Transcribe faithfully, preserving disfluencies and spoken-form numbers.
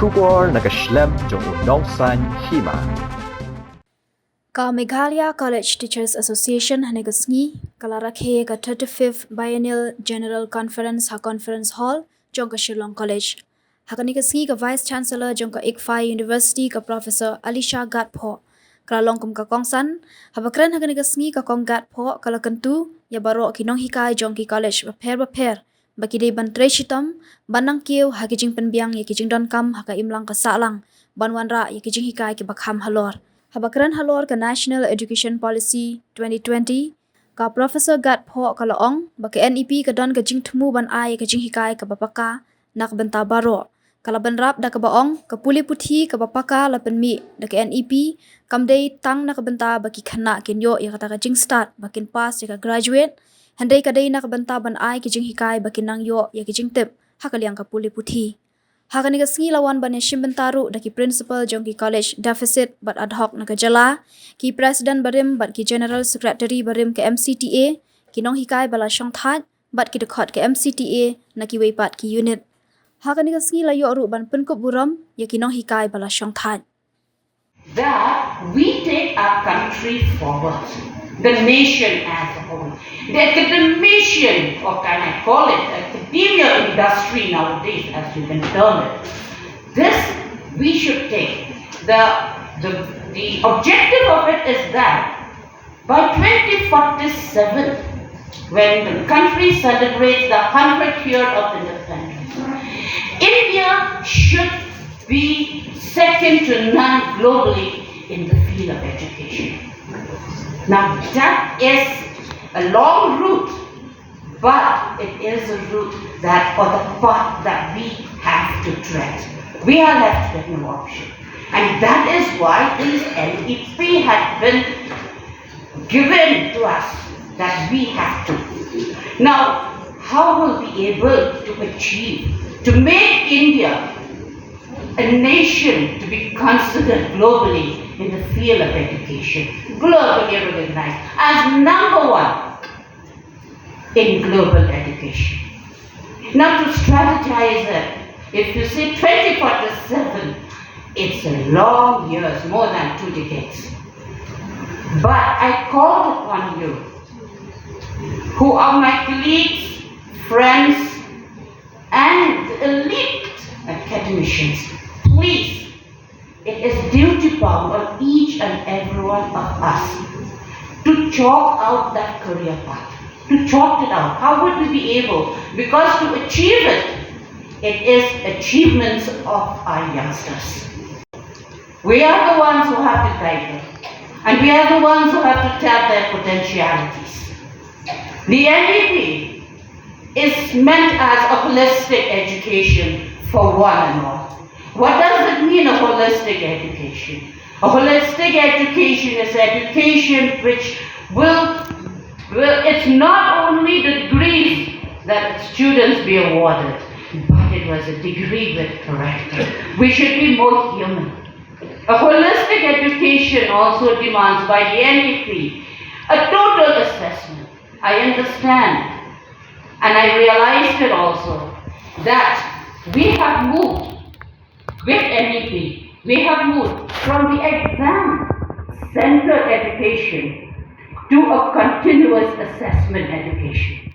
Khubor na ka shlem jong u nongsan hima. Ka Meghalaya College Teachers Association ha kane ka sngi ka la rakhe ka thirty-fifth Biennial General Conference ha Conference Hall jong ka Shillong College. Ha kane ka sngi ka Vice Chancellor jong ka ICFAI University, ka Professor Alisha Gatphoh, ka la long kum ka kongsan. Haba kren ha kane ka sngi, ka Kong Gatphoh ka la kyntu ïa baroh ki nonghikai jong ki college bapher bapher ba ki dei ban trei shitom ban nang kiew ha ki jingpynbiang ïa ki jingdonkam ha ka imlang ka sahlang ban wanrah ïa ki jinghikai kiba kham halor. Haba kren halor ka National Education Policy twenty twenty, ka Professor Gatphoh ka la ong ba ka NEP ka don ka jingthmu ban ai ïa ka jinghikai kaba paka na ka bynta baroh. Ka la bynrap da kaba ong ka pule puthi kaba paka la pynmih da ka NEP kam dei tang na ka bynta ba ki khynnah kin ïoh ïa kata ka jingstad ba kin pass ïa ka graduate, hynrei ka dei na ka bynta ban ai ki jinghikai ba kin nang ïoh ïa ki jingtip ha ka liang ka pule puthi. Ha kane ka sngi la wan ban ïashim bynta ruh da ki principal jong ki college deficit bad ad hoc na ka jylla, ki president barim bad ki general secretary barim ka MCTA, ki nonghikai ba la shongthait bad ki dkhot ka MCTA na kiwei pat ki unit. Ha kane ka sngi la ïoh ruh ban pynkup burom ïa ki nonghikai ba la shongthait. That we take our country forward, the nation as a whole. The academician, or can I call it academia industry nowadays, as you can term it, this we should take. The, the, the objective of it is that by twenty forty-seven, when the country celebrates the hundredth year of independence, India should be second to none globally in the field of education. Now, that is a long route, but it is a route that, or the path that we have to tread. We are left with no option. And that is why this NEP had been given to us that we have to. Now, how will we be able to achieve, to make India a nation to be considered globally in the field of education, globally recognized as number one in global education? Now, to strategize it, if you say twenty forty-seven, it's a long years, more than two decades. But I called upon you, who are my colleagues, friends, and elite academicians, please, it is duty bound on each and every one of us to chalk out that career path, to chalk it out. How would we be able? Because to achieve it, it is achievements of our youngsters. We are the ones who have to guide them, and we are the ones who have to tap their potentialities. The NEP is meant as a holistic education for one and all. What does it mean, a holistic education? A holistic education is education which will, will, it's not only the degrees that students be awarded, but it was a degree with character. We should be more human. A holistic education also demands by the NEP a total assessment. I understand, and I realized it also, that we have moved with NEP, we have moved from the exam centered education to a continuous assessment education.